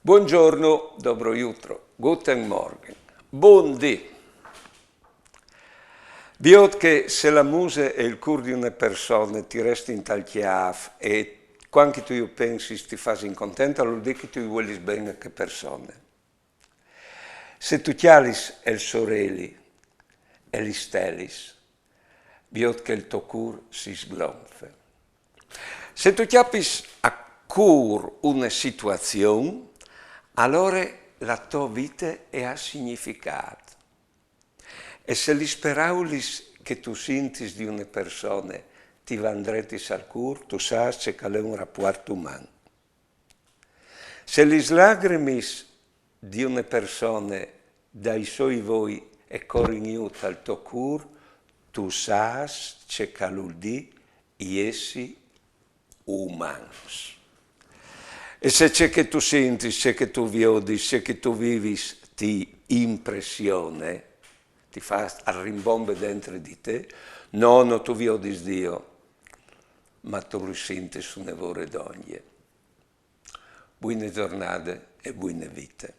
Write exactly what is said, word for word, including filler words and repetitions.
Buongiorno, dobro jutro, guten Morgen, bundì. Viôt che se la muse e il cûr di une persone ti restin tal cjâf e cuant che tu ju pensis ti fasin contente, al vûl dî che tu ju vuelis ben a chê persone. Se tu cjalis il soreli e lis stelis, viôt che il to cûr si sgronfe. Se tu cjapis a cûr une situazion, alore la tô vite e à significât. E se lis peraulis che tu sintis di une persone ti van dretis al cûr, tu sâs ce che al è un rapuart uman. Se lis lagrimis di une persone dai soi voi e corin jù tal to cûr, tu sâs ce che al vûl dî jessi umans. E se ce che tu sintis, ce che tu viodis, ce che tu vivis ti impressione, ti fâs, al rimbombe dentri di te, no, no tu viodis Diu, ma tu lu sintis une vore dongje. Buine zornade e buine vite.